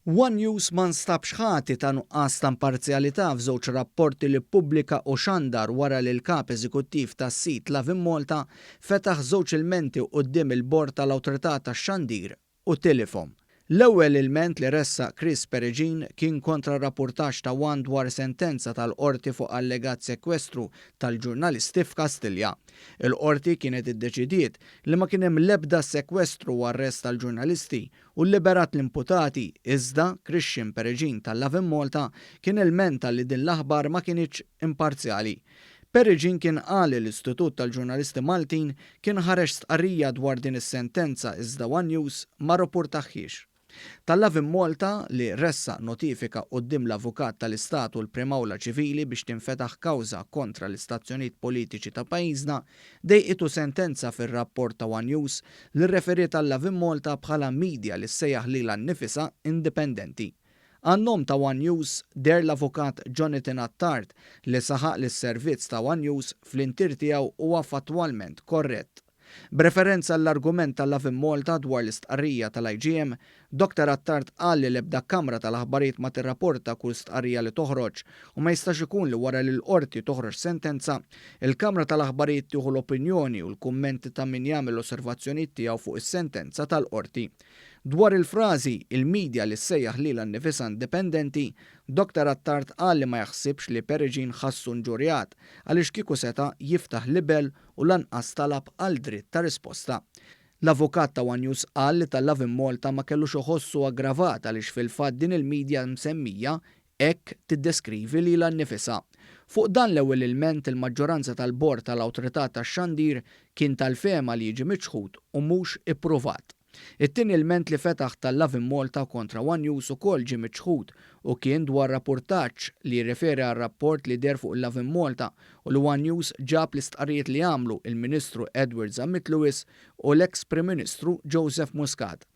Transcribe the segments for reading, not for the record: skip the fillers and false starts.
One News ma nstabx ħati ta' nuqqas ta' imparzjalità f'żewġ rapporti li ppubblika u xandar wara li l-Kap Eżekuttiv tas-sit Lovin Malta fetaħ żewġ ilmenti quddiem il-Bord tal-Awtorità tax-Xandir u tilifhom. L-ewwel ilment li ressaq Chris Peregin kien kontra rapurtaġġ ta' One dwar sentenza tal-Qorti fuq allegat sekwestru tal-ġurnalisti f'Kastilja. Il-Qorti kienet iddeċidiet li ma kien hemm l-ebda sekwestru u arrest tal-ġurnalisti u lliberat l-imputati, iżda Christian Peregin ta' Lovin Malta kien ilmenta li din l-aħbar ma kinitx imparzjali. Peregin kien qal li l-Istitut tal-Ġurnalisti Maltin kien ħareġ stqarrija dwar din is-sentenza iżda one News ma rrapportahiex. Ta' Lovin Malta li ressaq notifika quddiem l-Avukat tal-Istat u l-Prim Awla Ċivili biex tinfetaħ kawża kontra l-istazzjonijiet politiċi ta' pajjiżna, dejqitu sentenza fir-rapport ta' one News li rreferiet għal Lovin Malta bħala media li ssejjaħ lilha nnifisha indipendenti. Għan-nom ta' one News deher l-Avukat Jonathan Attard li saħaq li s-servizz ta' one News fl-intier tiegħu huwa fattwalment korrett. B'referenza għall-argument ta' Lovin Malta dwar l-istqarrija tal-IGM, Dr Attard qal li l-ebda kamra tal-aħbarijiet ma tirrapporta kull stqarrija li toħroġ u ma jistax ikun li wara li l-Qorti toħroġ sentenza, il-kamra tal-aħbarijiet tieħu l-opinjoni u l-kummenti ta' min jagħmel l-osservazzjonijiet tiegħu fuq is-sentenza tal-Qorti. Dwar il-frażi il-media li ssejjaħ lilha nnifisha indipendenti, Dr Attard qal li ma jaħsibx li Peregin ħassu nġurjat għaliex kieku seta' jiftaħ libell u lanqas talab għal dritt ta' risposta. L-avukat ta' one News qal li ta' Lovin Malta ma kellux iħossu aggravat għaliex fil-fatt din il-media msemmija hekk tiddeskrivi lilha nnifisha. Fuq dan l-ewwel ilment il-maġġoranza tal-Bord tal-Awtorità tax-Xandir kien tal-fehma li jiġi miċħud u mhux ippruvat. It-tieni ilment li fetaħ ta' Lovin Malta kontra one News ukoll ġie miċħud u kien dwar rappurtaġġ li jirreferi għal rapport li deher fuq il-Lovin Malta u li one News ġab l-istqarrijiet li għamlu il-Ministru Edward Zammit Lewis u l-eks Prim Ministru Joseph Muscat.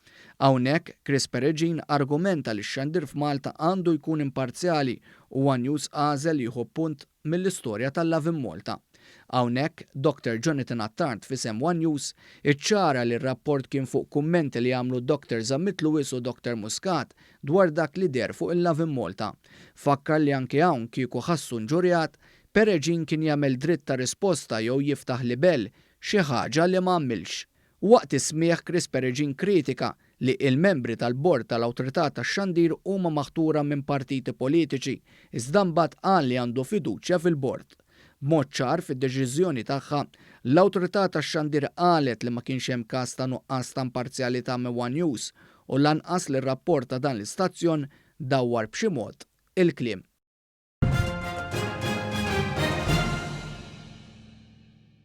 Hawnhekk, Chris Peregin argumenta li x-xandir f'Malta għandu jkun imparzjali u one News għażel li jieħu punt mill-istorja tal-Lovin Malta. Hawnhekk, Dr Jonathan Attard f'isem one News iċċara li r-rapport kien fuq kummenti li għamlu Dr Zammit Lewis u Dr Muscat dwar dak li deher fuq il-Lovin Malta. Fakkar li anke hawn kieku ħassu nġurjat, Peregin kien jagħmel dritt ta' risposta jew jiftaħ libell, xi ħaġa li ma għamilx. Waqt is-smigħ Chris Peregin kritika li il-membri tal-Bord tal-Awtorità tax-Xandir huma maħtura minn partiti politiċi, iżda mbagħad qal li għandu fiduċja fil-bord. B'mod ċar fid-deċiżjoni tagħha, l-Awtorità tax-Xandir qalet li ma kienx hemm każ ta' nuqqas ta' imparzjalità minn one News u lanqas li r-rapport ta' dan l-istazzjon dawwar b'xi mod il-kliem.